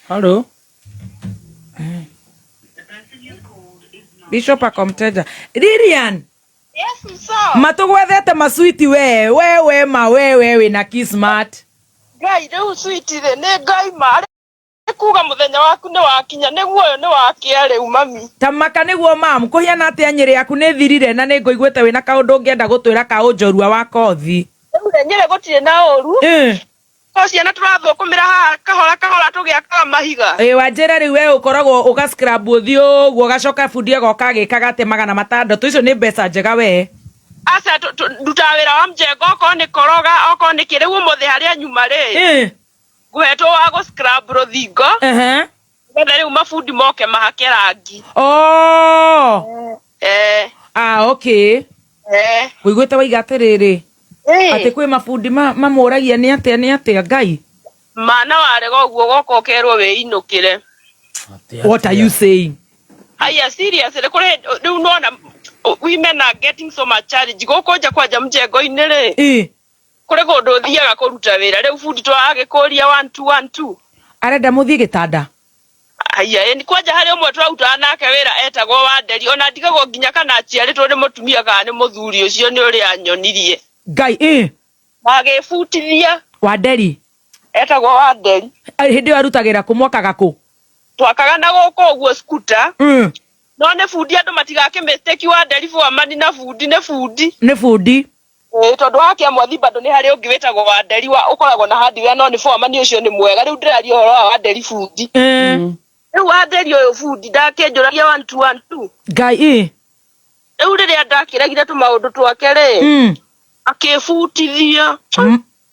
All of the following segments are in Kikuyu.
Hello. Bishop akomteja Lilian. Yes, mso. Matũgwethete maswiti we we we ma we we wĩna kismat. Ngai rĩu sweet rĩ nĩ Ngai ma rĩ kuga mũthenya waku nĩ wakinya nĩguo ũyũ nĩ wakĩa rĩu mami. Ta maka nĩguo mam kũhiana atĩa nyĩrĩ yaku nĩ thirire na nĩ ngũiguĩte wĩna kaũndũ ũngĩenda gũtwĩra ka ũnjorua wa kothi. Rĩu rĩ Nyĩrĩ gũtirĩ na ũru. No ciana tũrathũkũmĩra haha kahora kahora tũgĩakaga mahiga. Ĩ wanjĩra rĩu we ũkoragwo ũga scrub ũthiũ ũguo ũgacoka bundi agoka agĩkaga atĩ 600 icio nĩ mbeca njega we. Aca ndutaga wĩra wa mjengo okorwo nĩ koroga okorwo nĩ kĩ rĩu ũmũthĩ harĩa nyuma rĩ. Ngũhetwo wa gũ scrub rũthingo. Nĩgetha rĩu mabundi moke mahake rangi. Oh. Ah, okay. Ngũiguĩte waiga atĩrĩrĩ. Atĩ kwĩ mabundi mamũragia nĩ atĩa nĩ atĩa Ngai. Mana warega ũguo ũgoka ũkerwo wĩinũkĩre. What are you saying? Haya serious rĩ kũrĩ rĩu nona women are getting so much challenge gũkũ nja kwanja mjengo-inĩ rĩ. Kũrĩ kũndũ ũthiaga kũruta wĩra rĩu bundi twagĩkũria 1 2 1 2. Arenda mũthiĩ gĩtanda. Haya ĩni kwanja harĩ ũmwe twarutaga nake wĩra etagwo Wanderi ona ndigagwo nginya kana aciarĩtwo nĩ mũtumia kana nĩ mũthuri ũcio nĩ ũrĩa anyonirie. Ngai ĩ. Agĩbutithia. Wanderi. Etagwo Wanderi. Hĩndĩ ĩyo arutagĩra kũ mwakaga kũ? Twakaga na gũkũ ũguo scooter. No nĩ bundi andũ matigake mistake Wanderi foreman na bundi nĩ bundi. Nĩ bundi. Ĩĩ tondũ wa Kĩamwathi bado nĩ harĩ ũngĩ wĩtagwo Wanderi wa ũkoragwo na hardware no nĩ foreman ũcio nĩ mwega rĩu ndĩraria ũhoro wa Wanderi bundi. Rĩu Wanderi ũyũ bundi ndakĩnjũragia 1 2 1 2. Ngai ĩ. Rĩu rĩrĩa ndakĩregire tũmaũndũ twake rĩ. Akĩbutithia.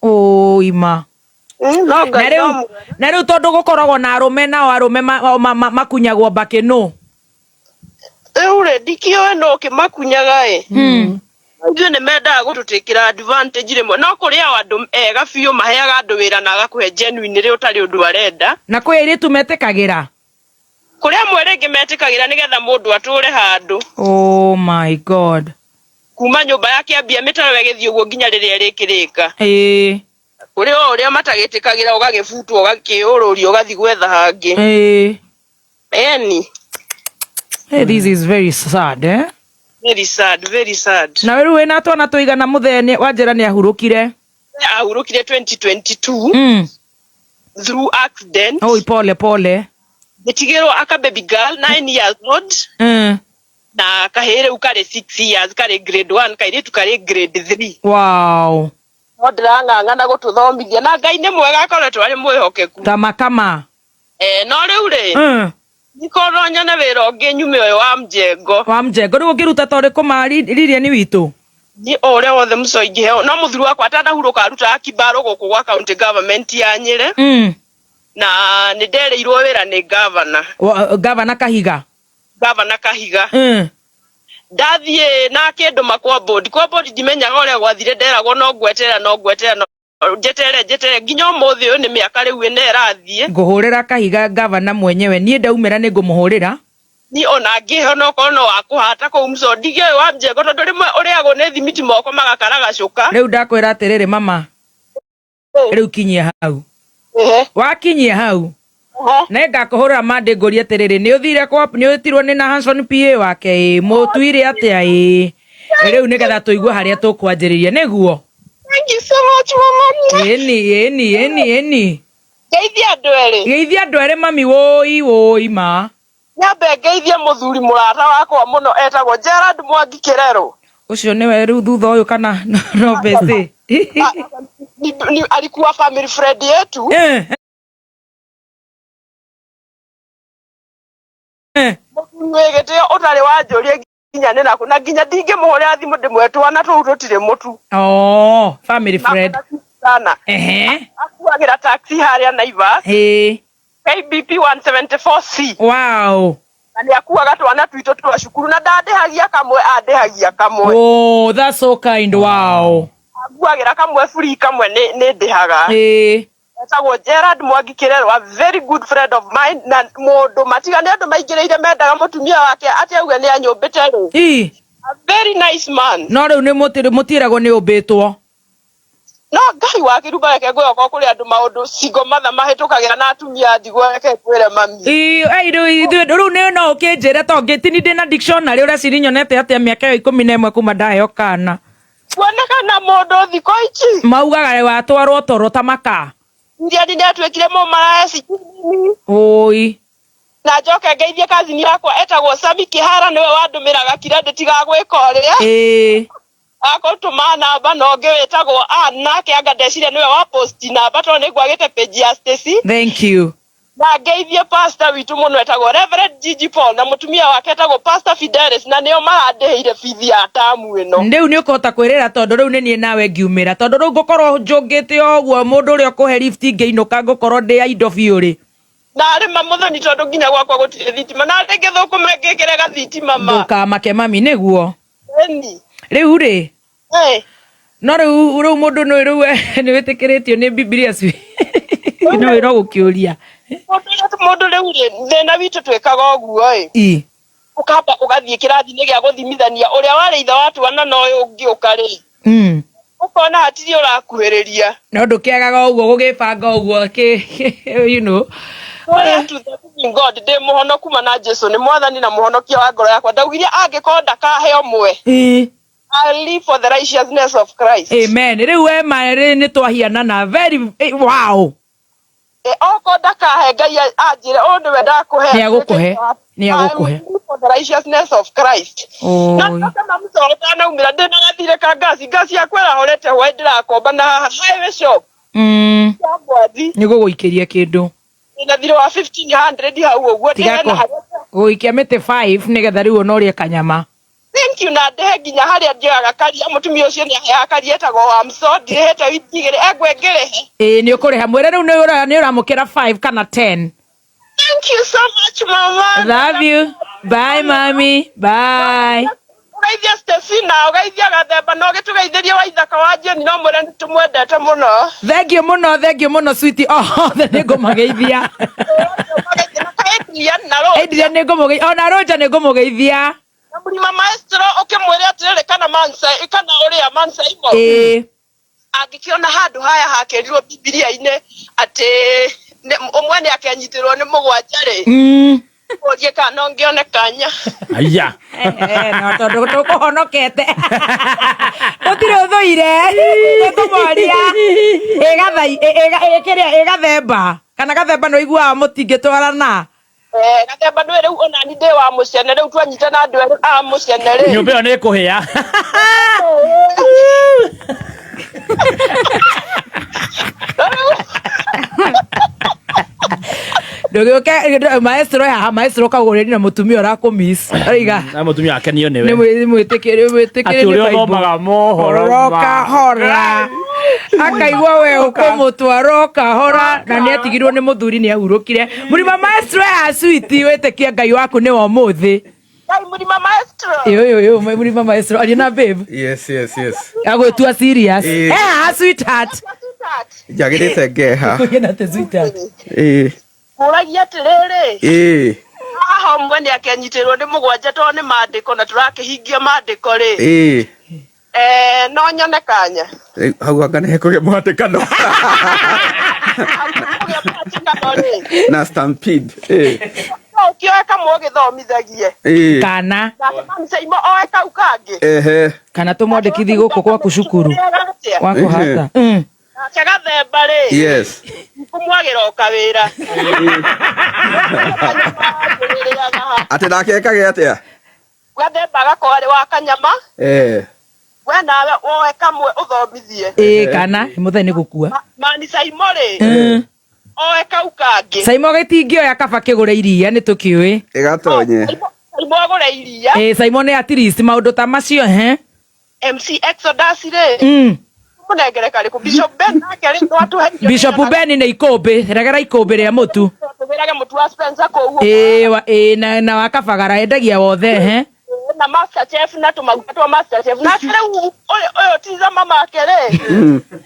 Ũima. No Ngai no mwega. Na rĩu tondũ gũkoragwo na arũme nao arũme makunyagwo mbakĩ nũ? Rĩu rĩ ndikĩũĩ nũ ũkĩmakunyaga ĩ. Ithuĩ nĩ mendaga gũtũtĩkĩra advantage rĩmwe no kũrĩ ao andũ ega biũ maheaga andũ wĩra na agakũhe genuine rĩ ũtarĩ ũndũ arenda. Na kwĩ airĩtu metĩkagĩra? Kũrĩ amwe rĩngĩ metĩkagĩra nĩgetha mũndũ atũre handũ. Oh my God. Kuma nyũmba yake ambia mĩtaro ĩgĩthiĩ ũguo nginya rĩrĩa ĩrĩkĩrĩka. Kũrĩ o ũrĩa matagĩtĩkagĩra ũgagĩbutwo ũgakĩũrũrio ũgathiĩ gwetha hangĩ. Eni. Hey, this is very sad, eh? Very sad, very sad. Na rĩu wĩna twana tũigana mũthee nĩ wanjĩra nĩ ahurũkire? Ahurũkire 2022. Through accident. Oi, pole pole. Ngĩtigĩrwo aka baby girl 9 years old. Na kahĩĩ rĩu karĩ 6 years, karĩ grade 1, kairĩtu karĩ grade 3. Wow. No ndĩrang'ang'ana gũtũthomithia na Ngai nĩ mwega akoretwo arĩ mwĩhokeku. Kama kama. No rĩu rĩ, nikorwo nyone wĩra ũngĩ nyume ũyũ wa mjengo. Wa mjengo rĩu ũngĩruta ta ũrĩkũ ma Lilian witũ? Ni o ũrĩa wothe mũco ingĩheo no mũthuri wakwa atanahurũka arutaga kibaro gũkũ gwa county government ya Nyĩrĩ. Na nĩ nderĩirwo wĩra nĩ governor. Governor Kahiga? Governor Kahiga. Ndathiĩ na akĩndũma kwa board. Kwa board ndimenyaga ũrĩa gwathire nderagwo no ngweterera no ngweterera no njeterere njeterere nginya ũmũthĩ ũyũ nĩ mĩaka rĩu ĩna ĩrathiĩ. Ngũhũrĩra Kahiga governor mwenyewe niĩ ndaumĩra nĩ ngũmũhũrĩra. Ni ona ngĩheo no korwo no wa kũhata kũu mũco ndigĩũĩ wa mjengo tondũ rĩmwe ũrĩagwo nĩ thimiti moko magakaragacũka. Rĩu ndakwĩra atĩrĩrĩ mama. Rĩu kinyia hau. Wakinyia hau. Nĩ ngakũhũrĩra Monday ngũrie atĩrĩrĩ nĩ ũthire kwa nĩ ũtirwo nĩ na Hanson PA wake ĩ mũtuire atĩa ĩ rĩu nĩgetha tũigue harĩa tũkwanjĩrĩria nĩguo. Thank you so much mama. Ĩni ĩni ĩni ĩni. Ngeithia andũ erĩ. Ngeithia andũ erĩ mami woi woi ma. Nyambe ngeithie mũthuri mũrata wakwa mũno etagwo Gerald Mwangi Kĩrerũ. Ũcio nĩwe rĩu thutha ũyũ kana no bese. Ni alikuwa family friend yetu. Mũthuri wĩ gĩtĩo ũtarĩ wanjũria nginya nĩ nakũ na nginya ndingĩmũhũrĩra thimũ ndĩmwĩre twana tũu tũtirĩ mũtu. Oh, family friend. Sana. Akuagĩra taxi harĩa Naivas. KBP 174C. Wow. Na nĩ akuaga twana twitũ twa cukuru na ndandĩhagia kamwe andĩhagia kamwe. Oh, that's so kind. Wow. Akuagĩra kamwe free kamwe nĩ ndĩhaga. Etagwo Gerald Mwangi Kĩrerũ, a very good friend of mine na mũndũ matiga nĩ andũ maingĩrĩire mendaga mũtumia wake atĩ auge nĩ anyũmbĩte rĩ. A very nice man. No rĩu nĩ mũtiragwo nĩ ũmbĩtwo. No Ngai wa kĩruma, reke ngwĩre, okorwo kũrĩ andũ maũndũ single mother mahĩtũkagĩra na atumia a ndigwa, reke ngwĩre mami. Rĩu ithuĩ rĩu nĩ no ũkĩnjĩre to ngĩtini ndĩ na dictionary ũreciria nyonete atĩa mĩaka ĩyo 11 kuma ndaheo kana. Kuonekana mũndũ thikũ ici. Maugaga watwarwo toro ta makaa. Iriani nĩ atuĩkire mũmaraya cikini. Ũi. Na njoke ngeithie kazini yakwa etagwo Sami Kĩhara, nĩwe wandũmĩraga credit ga gwĩka ũrĩa. Akũtũma namba na ũngĩ wĩtagwo Ann, nake anga ndeciria nĩwe wa post namba tondũ nĩ ngwagĩte page ya Stacy. Thank you. Na ngeithie pastor witũ mũno etagwo Reverend Gigi Paul na mũtumia wake etagwo Pastor Fidelis, na nĩo marandĩhĩire bithi ya tamu ĩno. Rĩu nĩ ũkũhota kwĩrĩra tondũ rĩu nĩ niĩ nawe ngiumĩra, tondũ rĩu ngũkorwo njũngĩte o ũguo mũndũ ũrĩa ũkũhe lift ngĩinũka ngũkorwo ndĩ aindo biũ rĩ. Na arĩ mũthoni tondũ nginya gwakwa gũtirĩ thitima na rĩngĩ thũkũme ngĩkĩre gathitima ma. Ndũkamake mami, nĩguo. Ĩni. Rĩu rĩ, Eh. no rĩu mũndũ nĩ rĩu nĩ wĩtĩkĩrĩtio nĩ Bibilia no wĩra gũkĩũria. Mũndũ rĩu rĩ, thĩna witũ twĩkaga ũguo ĩ. Ũkamba ũgathiĩ kĩrathi-inĩ gĩa gũthimithania ũrĩa warĩ ithe wa twana na ũyũ ũngĩ ũka rĩ. Ũkona hatirĩ ũrakuhĩrĩria. No ndũkĩagaga ũguo gũgĩbanga ũguo kĩ you know. Glory to the living God, ndĩ mũhonoku mana Jesu nĩ mwathani na mũhonokia wa ngoro yakwa. Ndaugire angĩkorwo ndakahe ũmwe, I live for the righteousness of Christ. Amen. Rĩu we ma rĩ nĩ twahianana very wow. Okorwo ndakahe, Ngai anjĩre ũyũ nĩwe ndakũhe. Nĩ agũkũhe. Nĩ agũkũhe. I live for the righteousness of Christ. Na njoke mamucoro ũtanaumĩra ndĩna gathirĩ ka ngasi, ngasi yakwa ĩrahorete hwaĩ, ndĩrakomba na haha highway shop ya Mwathi. Nĩ gũgũikĩria kĩndũ. Ndĩna thirĩ wa 1500 hau ũguo ndĩhe na Tigako harĩa. gũgũikia mĩtĩ 5 nĩgetha rĩu ona ũrĩe kanyama. Thank you, na ndĩhe nginya harĩa ndioyaga karia, mũtumia ũcio nĩ aheaga karia etagwo Wamso, ndirĩhĩte wiki 2, engwe ngĩrĩhe. Ĩĩ, nĩ ũkũrĩha, mwĩre rĩu nĩ ũramũkĩra 5 kana 10. Thank you so much, mama. Love you. Bye mami, bye. Ũgeithia Stacy na ũgeithia Gathemba na ũgĩtũgeithĩrie wa ithaka wa Jane, no mwĩre nĩ tũmwendete mũno. Thank you mũno, thank you mũno sweetie, othe nĩ ngũmageithia. Na Adrian na Roja. Adrian nĩ ngũmũgeithia, ona Roja nĩ ngũmũgeithia. Na Mũrima Maestro ũkĩmwĩre atĩrĩrĩ, kana Mansa kana ũrĩa Mansa Imo angĩkĩona handũ haya hakĩrirwo Bibilia-inĩ atĩ ũmwe nĩ akenyitĩrwo nĩ mũgwanja rĩ, ũrie kana no ngĩone kanya. Aya. No tondũ tũkũhonokete gũtirĩ ũthũire, nĩngũmoria ĩgathai ĩkĩrĩa ĩgathemba kana gathemba nĩ ũiguaga mũtingĩtwarana. Gathemba nĩ rĩu onani ndĩ wa mũcene, rĩu twanyitana andũ erĩ a mũcene rĩ. Nyũmba ĩyo nĩ ĩkũhĩa. Ndũgĩũke maestro haha, maestro kagũrĩri na mũtumia ũrakũmiss araiga. Na mũtumia akenio nĩwe. Nĩ mwĩtĩkĩre. Atĩ ũrĩa ũthomaga mohoro. Kahora akaigua we ũkũmũtwara kahora na nĩ atigirwo nĩ mũthuri, nĩ ahurũkire. Mũrima maestro ya switi, wĩtĩkie Ngai waku nĩ wa ũmũthĩ. Ngai Mũrima Maestro. Ĩyo mũrima maestro aria na babe. Yes. Agwĩtua serious. Ĩĩ. Haha sweetheart. Sweetheart. Njagĩrĩte ngeha. Kũgĩa te sweetheart. Ĩĩ. Kũragia atĩrĩrĩ, Ĩĩ. haha ũmwe nĩ akenyitĩrwo nĩ mũgwanja tondũ nĩ mandĩko na tũrakĩhingia mandĩko rĩ. Ĩĩ. No nyone kanya. Rĩu hau anga nĩ hekũgĩa mũhatĩkano. Hau kũgĩa mũhatĩkano rĩ, na stampede. Ĩĩ. No ũkĩoe kamwe ũgĩthomithagie. Ĩĩ. Kana Nake Mansa-imo oe kau kangĩ. Ehe. Kana tũmwandĩkithi gũkũ gwaku cukuru wakũhata. Nake Gathemba rĩ, kũmwagĩra o kawĩra. Atĩ nake ekage atĩa? Gathemba agakorwo arĩ wa kanyama. We nawe woe kamwe ũthomithie. Ĩĩ, kana mũthee nĩ gũkua. Manicaimo rĩ, oe kau kangĩ. Saimo gĩtingĩoya kaba kĩgũre iria nĩ tũkĩũĩ. Ĩgatonye. Saimo agũre iria. Ĩĩ, Saimo nĩ at least maũndũ ta macio he. MC Exodus rĩ, mũnengere karĩkũ? Bishop Ben nake rĩ, no atũhe irio. Bishop Ben nĩ ikũmbĩ, regera ikũmbĩ rĩa mũtu. Tũgĩrage mũtu wa Spencer kũu. Ĩĩ, ĩĩ, na wakabagara endagia wothe he. Na Master Chef na tũmaguta twa Master Chef nake rĩu ũyũ tiza mamake rĩ,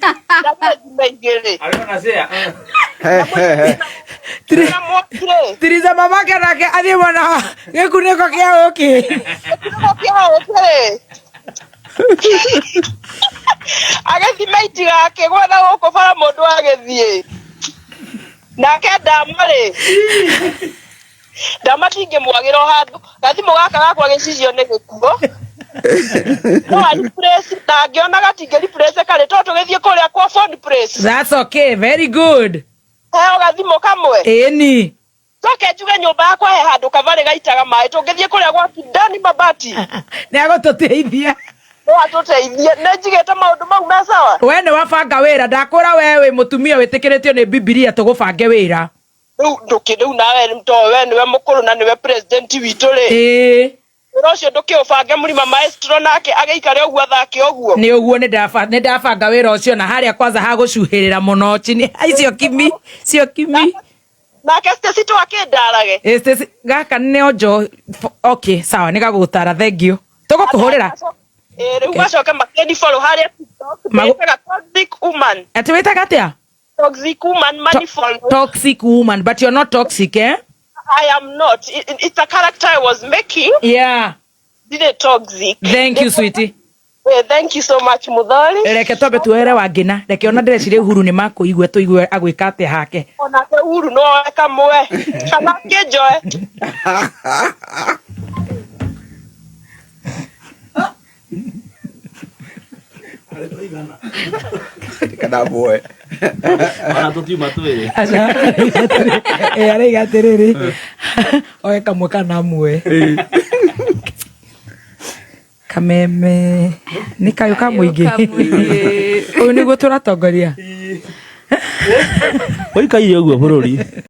na thima igĩrĩ. He he he. Na mwaki rĩ. Tiriza mamake nake athiĩ mwena wa gĩkunĩko kĩa ũkĩ. Gĩkunĩko kĩa ũkĩ rĩ. Agĩthima itigakĩgwe na gũkũ bara mũndũ agĩthiĩ. Nake ndama rĩ, ndama ndingĩmwagĩra o handũ. Gathimũ gaka gakwa gĩcicio nĩ gĩkuo. No a replace na angĩona gatingĩ replace karĩ to tũgĩthiĩ kũrĩa kwa phone place. That's okay, very good. Heo gathimũ kamwe. Ĩni. Coke njuge nyũmba yakwa he handũ kabarĩ gaitaga maĩ tũngĩthiĩ kũrĩa gwa Kidani Mabati. Nĩ agũtũteithia. No atũteithie. Nĩ njigĩte maũndũ mau me sawa. We nĩ wabanga wĩra, ndakwĩra we wĩ mũtumia wĩtĩkĩrĩtio nĩ Bibilia tũgũbange wĩra. Rĩu ndũkĩ rĩu nawe to we nĩwe mũkũrũ na nĩwe president witũ rĩ. Ĩĩ. Wĩra ũcio ndũkĩũbange mũrima maestro nake agĩikare ũguo athake ũguo. Nĩ ũguo nĩ ndabanga wĩra ũcio na harĩa kwanza hagũcuhĩrĩra mũno chini. Ai cio kimi, cio kimi. Nake Stacy to akĩndarage. Ĩ, Stacy, gaka nĩ onjo. Okay, sawa, nĩ gagũgũtara, thank you. Tũgũkũhũrĩra. Ĩĩ rĩu macoke makĩni follow harĩa TikTok. Ndĩtaga toxic woman. Atĩ wĩtaga atĩa? Toxic woman money follow. Toxic woman, but you're not toxic, eh? I am not. It's a character I was making. Yeah. Ndirĩ toxic. Thank you, sweetie. Thank you so much, Muthoni. Reke twambe tuoere wangĩna, reke ona ndĩreciria Uhuru nĩ makũigue tũigue agwĩka atĩa hake. Onake Uhuru no oe kamwe. Kana kĩnjoe. Kana boy. Ona tũtiuma twĩrĩ. Aca, araiga atĩrĩrĩ, oe kamwe kana amwe. Kameme nĩ kayũ ka mũingĩ. Ũyũ nĩguo tũratongoria. Ũikaire ũguo bũrũri.